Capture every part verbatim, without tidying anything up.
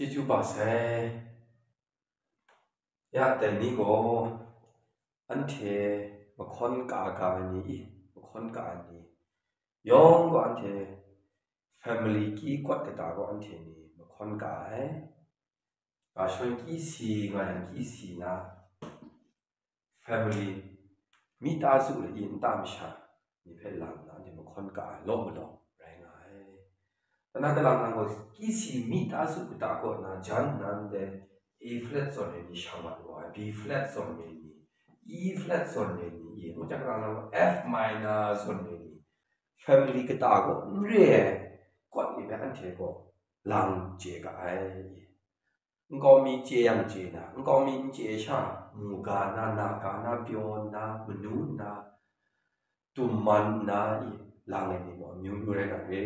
Chyeju ba sai. Ya dai ni gaw, anhte mahkawn ka ga ai ni, mahkawn ka ai ni, yawng gaw anhte family kyi kwat kata gaw anhte ni mahkawn ka ai. Ga shawng kyi si nga yang kyi si na, family, mi ta su le i nta masha ni hpe lang na, anhte mahkawn ka ai law malaw rai nga ai. Tana kalang nang gaw kyi si mi ta su kata kaw na jan nan de A flat zawn ai ni shang mat wa ai, B flat zawn ai ni, E flat zawn ai ni, i ngu jang kalang nang gaw F minor zawn ai ni, family kata gaw n re ai kwat ni hpe anhte gaw lang chye ga ai. Nkau mi chye yang chye na, nkau mi n chye sha, mu ga na, na ga na, pyaw nna, manu nna, tum man nna, i lang ai ni gaw amyu myu rai nga re.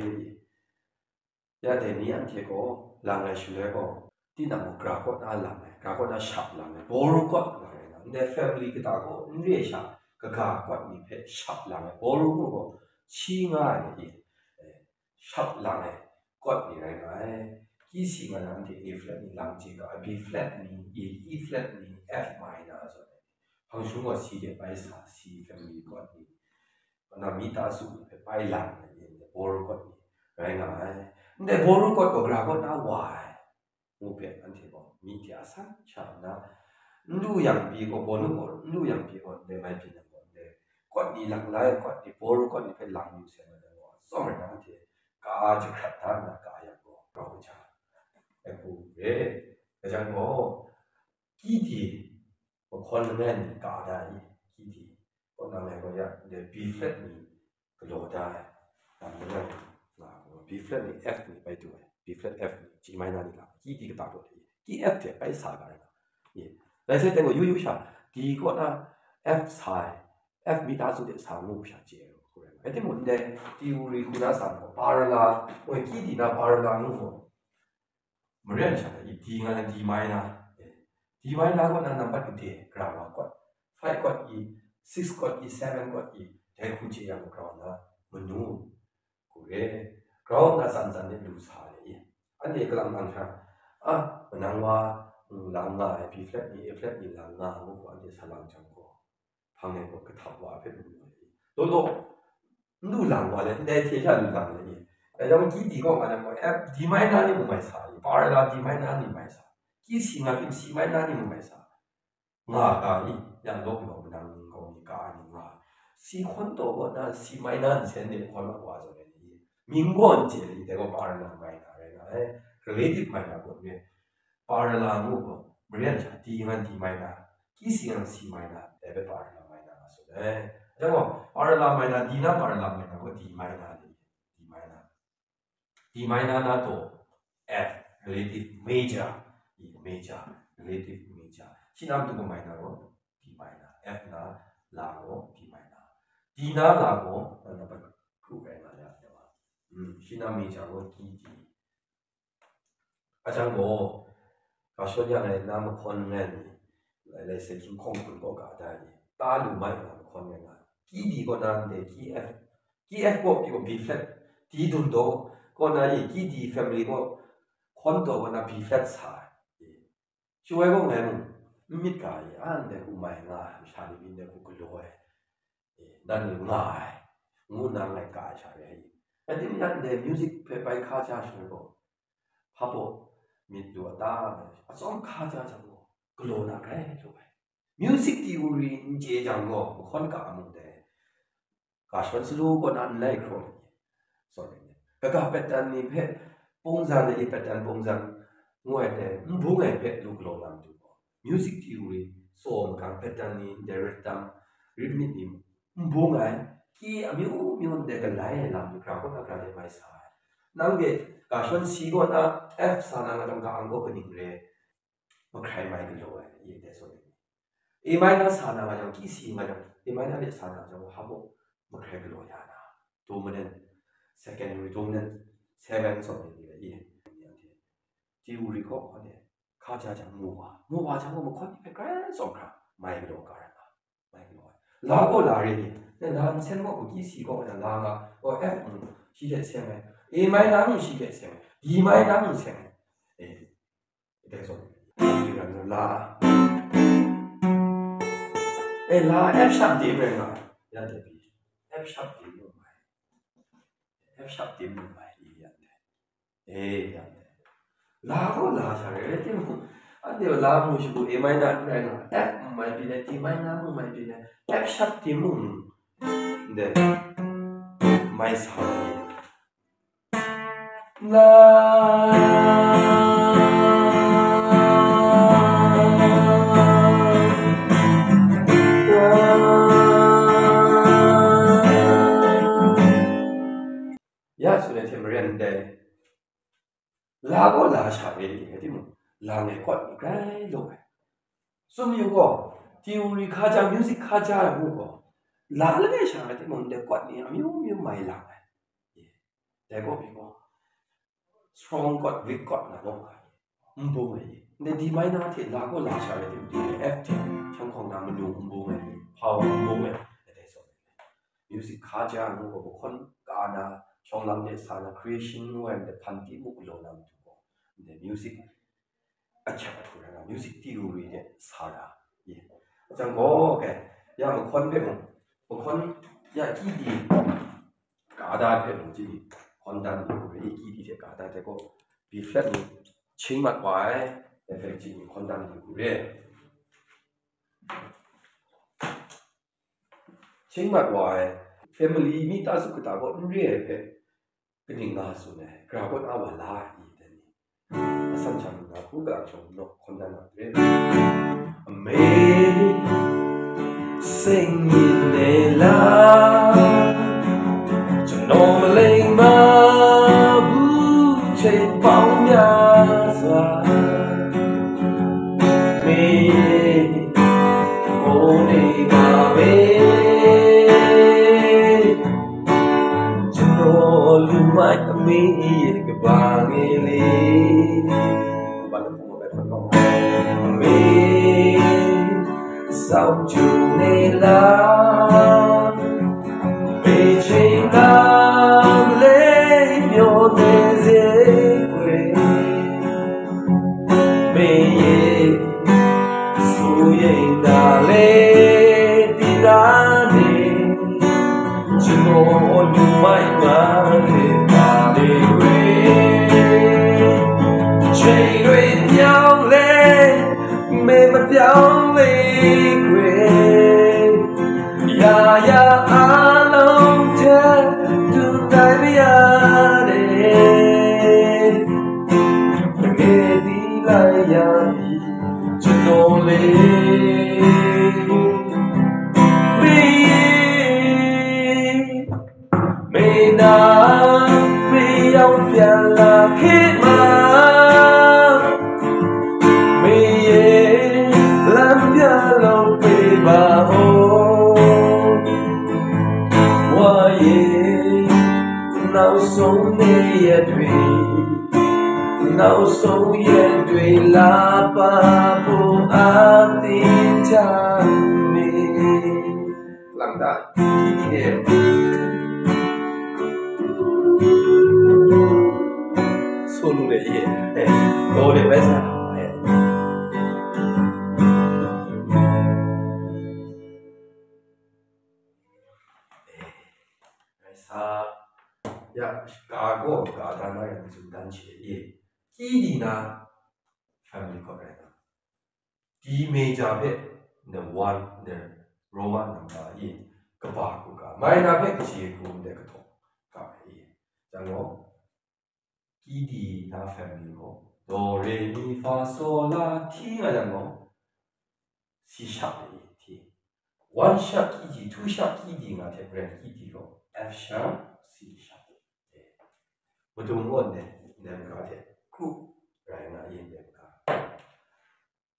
Ya dai ni anhte gaw lang ai shaloi gaw, tinang gaw gra kaw na lang ai, gra kaw na shap lang ai, boru kaw nga rai nga, ndai family kata gaw n re sha, kaga kwat ni hpe shap lang ai, boru mung gaw shi nga ai ni, i, eh, shap lang ai, kwat ni rai nga ai. Kyi si nga na anhte A flat ni lang chye ga ai, B flat ni, E, E flat ni, F minor zawn ai. Hpang shung gaw si de bai sa, si family kwat ni, kaw na mi ta su ni hpe bai lang ai, i, boru kwat ni rai nga ai. Ndai boru kwat gaw gra kaw na wa ai. Ngu hpe anhte gaw myi hte a san sha nna, n lu yang pyi gaw, bawnu gaw n lu yang pyi gaw, ndai mai byin yang gaw, ndai kwat ni lang lai, kwat ni, boru kwat ni hpe lang yu sai nga yang gaw, tsawm ai na anhte ka jahkrat da nna ka yang gaw, grau kaja ai hku re. Kajan gaw, kyi di mahkawn langai ni ka da i, kyi di kaw na ngai gaw ya, ndai B flat ni galaw da ai, lam langai nga gaw, B flat ni F ni bai du ai, B flat F ni G minor ni la, kyi di kata gaw, kyi F hte bai sa ga ai nga. Ye. Rai sai teng gaw yu yu sha, di kaw na F sa ai, F mi ta su de sa ngu sha chye ai gaw, hku rai nga. Rai timung, ndai theory hku na sa gaw, parallel, oi, kyi di na parallel ngu gaw, Maren sha i, D nga na D minor, eh, D minor kaw na nambat gade, gra wa kwat, five kwat i, six kwat i, seven kwat i, dai hku chye yang gra wa na manu, hku re, gra wa na tsan tsan de lu sa le i, anhte kalang nang sha, a, manang wa, mm, lang nga ai, B flat ni, A flat ni lang nga, ngu hku anhte sa lang jang gaw, hpang e gaw kahtap wa hpe lu nga ai. Law law, n lu lang wa le, ndai hte sha lu lang le i. Dai jang, kyi di kaw nga jang gaw, F, D minor ni mung mai sa i, parallel D minor ni mai sa. Kyi si nga tim C minor ni mung mai sa. Nga ga i, ya law law manang ning gaw ni ka ai ni nga. Si hkawn taw gaw na C minor nsen de hkawn mat wa zawn ai ni. Mying gaw n chye le i, dai gaw parallel minor rai nga ai. Relative minor gaw n re. Parallel ngu gaw, Maren sha D ngan D minor, kyi si ngan C minor, dai hpe parallel minor nga tsun ai. Dai gaw, parallel minor, D na parallel minor gaw D minor ni, D minor. D minor na taw F, relative major, i major, relative major. Shi na matu gaw minor gaw D minor, F na la gaw D minor. D na la gaw, na, na, kru rai nga ya, ya wa. Hmm, shi na major gaw kyi di. A jang gaw, ga shawn yang ai na mahkawn ngai ni, lai, lai sai hkying hkawng hkun kaw ga da ni, ta lu mai nga mahkawn ngai nga, kyi di kaw na ndai, kyi F, kyi F kaw pyi gaw B flat, di dun daw kaw na i, kyi di family kaw hkawn taw kaw na B flat sa ai. Shaloi gaw ngai mung, n myit ga i, a ndai hku mai nga ai, masha ni pyi ndai hku galaw ai, e, dan ni nga ai, ngu nna ngai ka ai sha re ai. Rai timung, ndai music hpe bai hka ja shaloi gaw, hpa baw myit lu a ta, atsawm hka ja jang gaw, galaw na grai lu ai. Music theory n chye jang gaw, mahkawn ka a mung dai, ga shawn salu kaw na n lai hkraw ai ni, sorry, kaga pattern ni hpe, pungzan ai pattern pungzan ngu ai dai, n bung ai hpe lu galaw na matu gaw, music theory, tsaw magang pattern ni, ndai ritm, rhythmic ni, n bung ai, kyi amyu myu ndai galai ai lam ni, gra kaw na gra de mai sa ai. Nanhte ga shawn C kaw na F sa na nga jang, ga ang gaw kaning re, mahkrai mai galaw ai, i ndai tsaw ni. A minor sa na nga jang, kyi si nga jang, A minor de sa na jang, hpa baw mahkrai galaw ya na, dominant, secondary dominant seven tsaw ni le, i, theory kaw hkawt e, hka ja jang mu wa, mu wa jang gaw, mahkawn ni hpe grai tsawm hkra, mai galaw ga rai nga, mai galaw ai. La gaw la re ni, na, la nsen gaw, kyi si kaw na la nga, gaw F mung shi hte seng ai, A minor mung shi hte seng ai, D minor mung seng ai. E, La. Eh, la F sharp di rai nga. Ya de bi. F sharp di mu mai. F sharp di mu mai ya de. Eh, ya de. La gaw la sha rai, rai timung, anhte la mu shagu A minor n rai nga, F mu mai byin ai, D minor mu mai byin ai, F sharp timung, ndai mai sa ai. La. Ya, tsun ai hte maren ndai. La gaw la sha re, rai timung, lang e kawt ni grai law ai. Tsun yu gaw, theory hkaja, music hkaja ai mu gaw, la langai sha rai timung, ndai kawt ni amyu myu mai lang ai. Dai gaw pyi gaw, strong chord, weak chord nga naw ai. N bung ai. Ndai D minor hte la gaw la sha rai timung, F hte shanghkawng na malung n bung ai, hpau n bung ai, dai tsun ai. Music hkaja ngu gaw, mahkawn ka na, shawng lam de sa na, creation ngu ai, ndai hpan ti muk galaw na matu gaw, ndai music ahkyep ahtu rai na, music theory de sa na, ye. Jang gaw, kai, ya mahkawn hpe mung, mahkawn, ya key di, ka da hpe mung, chyi ni, hkawn dan ni hku rai, key di hte ka da hte gaw, B flat ni, ching mat wa ai, dai hpe chyi ni, hkawn dan ni hku rai. Ching mat wa ai, family mi ta su kata gaw n re ai hpe, kaning nga tsun ai, gara gaw na wa la ai i, dan ni. Asan sha nna hku ga shawng naw hkawn dan na re. Amazing in a la, ကျွန်တော်မလိမ္မာဘူးချိန်ပေါင်းများစွာ မေး မိုးနေပါပဲ ကျွန်တော်လူမိုက်အမေရဲ့ကမ္ဘာငယ်လေး ဘာလို့ခေါ်မလဲ အမေ စောင့်ကြည့်နေလား ဘယ်ချိန်မှလဲမျောနေစေကွယ် မင်းရဲ့စိုးရိမ်တာလဲတည်တာနေ ကျွန်တော်လူမိုက်ပါလေပါလေကွယ် ချိန်တွေပြောင်းလဲ မင်းမပြောင်းလေကွယ် ရာရာအားလုံးထက်သူတိုင်မရတဲ့ တကယ်ဒီလိုက်ရပြီ ကျွန်တော်လေး မင်း မင်းနာမင်းရောက်ပြန်လာခဲ့မှာ မင်းရဲ့လမ်းပြလို့ပေးပါဦး ဝါရဲ့နောက်ဆုံးနေ့ရက်တွေ နောက်ဆုံးရက်တွေလာပါဖို့အသင်ချနေ လမ်းတာ ဒီဒီနဲ့ ဆိုလိုတယ် ရေ တော်တယ်ပဲစား ရစာရကာကိုကာဒါနာရန်စုတန်ချေ ရေ ကီဒီနာ family ကိုရန် D major ဖက် the one the Roman number အရင် ကပါကူက minor ဖက် ကချေကူ the ကထောက အရင် ကျွန်တော် ကီဒီနာ family ကို do re mi fa so la ti က ကျွန်တော် C sharp အရင် T one sharp ကီဒီ two sharp ကီဒီနာ the grand ကီဒီကို F sharp C sharp မတုံငေါ်နဲ့ နံပါတ်တဲ့ခုရိုင်းနာရင်တဲ့က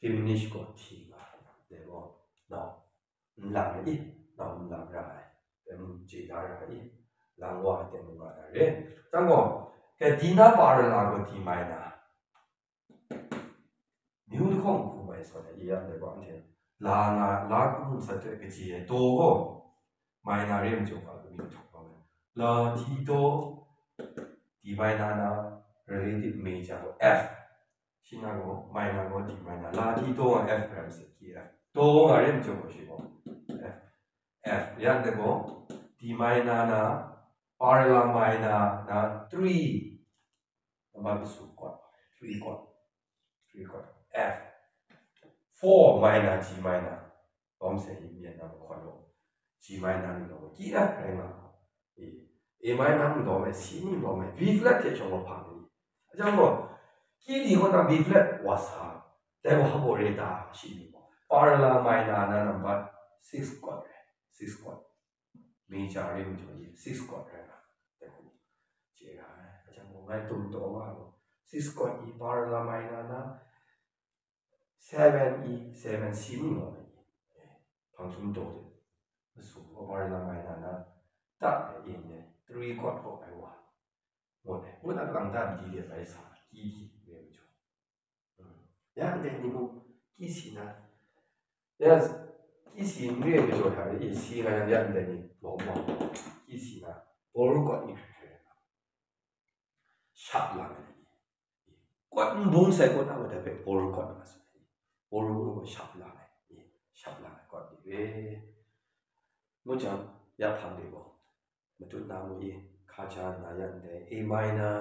diminish ကိုထီပါတဲ့ပေါ့နော်။ လမ်းအင်းနော် လမ်းရအိုင်တဲမူကြေတာရအိုင်လမ်းဝါတဲမူပါတာလေ။ တန်းကောကဲဒီနာပါရလာကိုဒီမိုင်းနာမျိုးတစ်ခုခုပဲဆိုတဲ့ရတဲ့ပေါ့။ လာငါလာခုမှုဆက်တဲ့ကကြီးရဲ့တိုးကိုမိုင်းနာရင်းကြုံပါလို့မျိုးထုတ်ပါမယ်။ လာဒီတိုးဒီမိုင်းနာနာ relative major ကို F Shi na gaw, minor gaw D minor. La di do nga F rai masat, key F. Do nga re majaw gaw shi gaw F. F. Ya de gaw, D minor na, parallel minor na, three. Number two chord. Three chord. Three chord. F. Four minor, G minor. Bawm sai ni myen na mahkawn law, G minor ni law, key F rai nga. E, A minor ni law mai, C ni law mai, B flat hte shawng law hpang ni. Ajan gaw, key di kaw na B flat wa sa, dai gaw hpa re ta shi ni gaw, parallel minor na number six chord rai, six chord. Major re majaw ni six chord rai nga. Dai gaw, chye ra ai. Ajan gaw, ngai tum taw nga gaw, six chord i parallel minor na, seven E, seven C mu law ai. Hpang sum taw de. Masu gaw parallel minor na, tak e in de, three chord gaw ai wa. Ngut ai. Ngut a lang dan di de bai sa, key di re majaw. Hmm. Ya ndai ni mung, key si na. Ya, key si n re majaw hta re, si nga yang ya ndai ni, mawng mawng, key si na. Borrowed chord ni hkrai hkrai rai. Shap lang ai ni. Chord n bung sai kaw na, wa dai hpe borrowed chord nga tsun ai. Borrowed chord gaw shap lang ai. Shap lang ai chord ni re. Ngu jang, ya hpang de gaw, matut na mu i, hkaja nna ya ndai, A minor,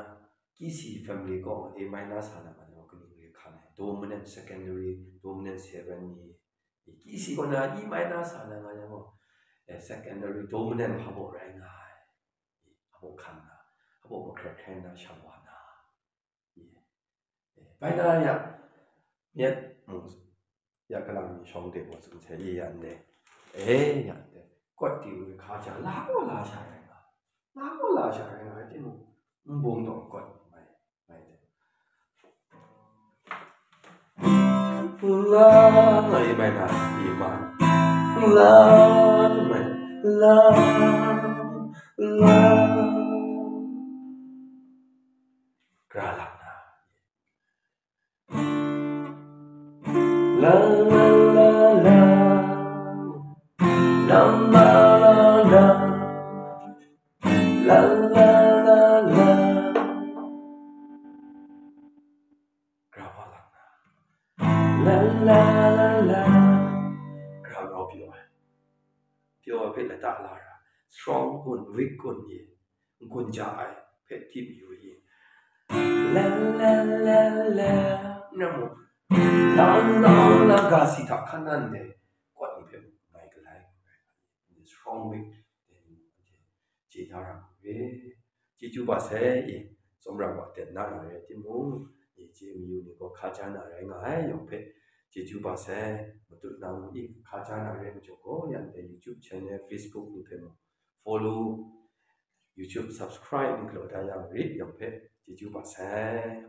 key si family gaw A minor sa na nga yang gaw, kaning re hkan ai. Dominant secondary, dominant seven ni, key si kaw na E minor sa na nga yang gaw, eh, secondary dominant hpa baw rai nga ai. Hpa baw hkan na, hpa baw mahkrai hkrai nna shang wa na. Bai na ya, myit mung ya kalang mi shawng de gaw tsun sai, i ya ndai. E, ya ndai. Chord di we hkaja la gaw la sha rai nga. La gaw la sha rai nga, ai timung, n bung taw chord mai, mai de. La, nga i mai na, i ma. La, mai, la, la. Gra lang na. La, la, la, la. La, la, la, la. La, la, la, la. Gra wa lang na. La, la, la, la. Gra wa pyaw ai. Pyaw ai hpe lata la ra. Strong kun, weak kun ye. N-gun ja ai hpe tip yu ye. La, la, la, la. Nang mung, la, la, la, ga si hta hkan nan de, chord ni hpe mai galai. Strong weak, chye da ra mu re. Chyeju ba sai, e, tsawmra wa ten na na re timung, e, chye mayu ni gaw hkaja na rai nga ai, yawng hpe chyeju ba sai, matut na mu i hkaja na re majaw gaw, yan dai YouTube channel, Facebook ni hpe mung follow, YouTube subscribe ni galaw da yang rit, yawng hpe chyeju ba sai.